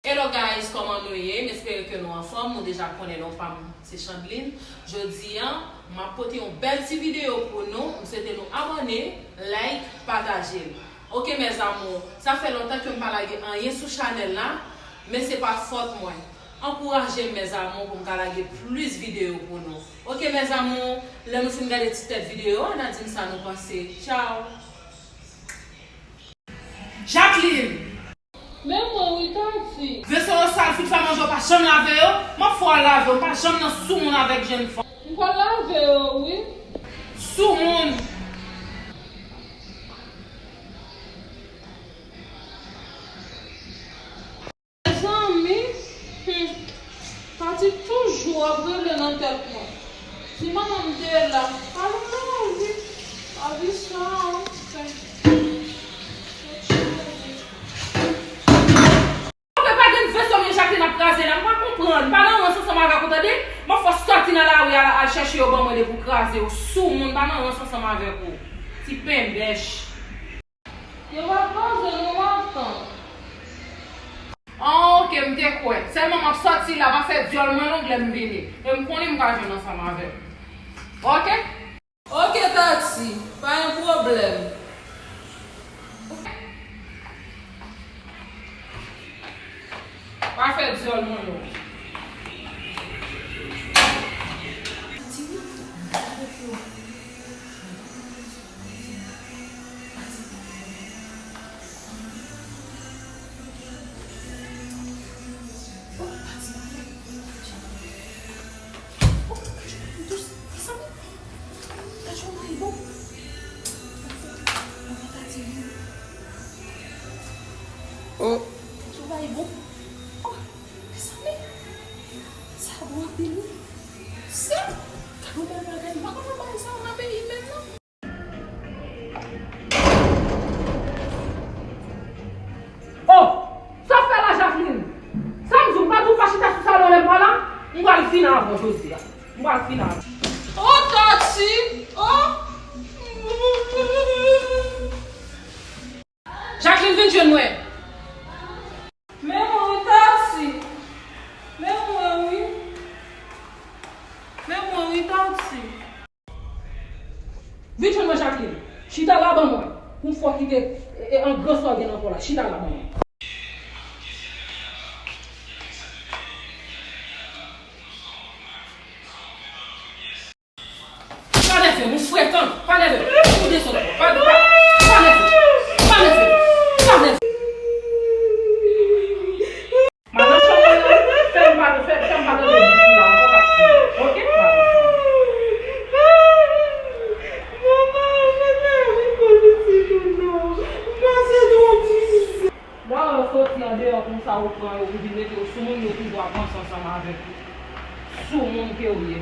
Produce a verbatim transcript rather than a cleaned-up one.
Hello guys, kòman nou ye? M espere ke nou anfòm. Nou deja konnen non pa m se Chandlin. Jodi a, m ap pote yon bèl ti videyo pou nou. M swete nou abòne, like, pataje l. Oke mes amours, sa fè lontan ke m pa lage anyen sou chanèl la, men se pa fòt mwen. Ankouraje m mes amours pou m ka lage plis videyo pou nou. Oke mes amours, lè nou fin gade ti tèt videyo a, n a di m sa nou panse. Tchao! Jacqueline! Men mwen wi Tati. Veso yo sal, fi k fè manje yo pa janm lave yo. M ap fè w al lave yo, m pa janm nan soumoun avèk jenn fanm. M pral lave yo wi. Soumoun. Mezanmi, hmm, Tati toujou ap rele nan tèt mwen. Si manman m te la, pa nan lavi, lavi sa, anfen. Anfen, pa gen veso men Jacqueline ap kraze la, m pa konprann. M pa nan rans ansanm avèk ou, tande? M ap fè w sòti nan lari a al chèche yo ban mwen depi w kraze yo. Soumoun, m pa nan rans ansanm avèk ou. Ti penbèch. Yo pa poze nou ap tann. Ah, ok, m te kwè. Sèlman m ap sòti la, pa fè dyòl mwen long lè m vini. E m konnen m ka jwenn ansanm avè w. Ok? Ok, Tati, pa gen pwoblèm. Pa fè dyòl mwen long. Oh. Mezanmi, sa gwo anpil wi. Sè, gade yon bèl bagay, m pa konn wè bagay sa yo nan peyi menm non. Oh, sa w fè la Jacqueline? Sa m di w, m pa di w pa chita sou salon lè m pa la? M pral fini avè w jodi a. M pral fini avè w. Oh, Tati! Oh! Jacqueline, vin jwenn mwen. Men mwen wi Tati. Men mwen wi. Men mwen wi Tati. Vin jwenn mwen Jacqueline. Chita la ban mwen. Pou m fè w kite e, e, an gran sa w gen nan kò w la. Chita la ban mwen. Pa nève m, ou frekan. Pa nève m. Ou desann. Pa, pa, pa nève m. Pa nève m. Pa nève m. Madan Chanèl, fè m pa, fè, fè m pa tande bouch ou la ankò k ap kriye. Oke? Madan Chanèl. Manman, mwen te anvi kote ti nou non. Mwen se twòp mizè. Lè w soti andeyò konsa, ou pran yo, ou vin mete yo sou moun, yo toujou ap panse ansanm avèk ou. Sou moun ke w ye.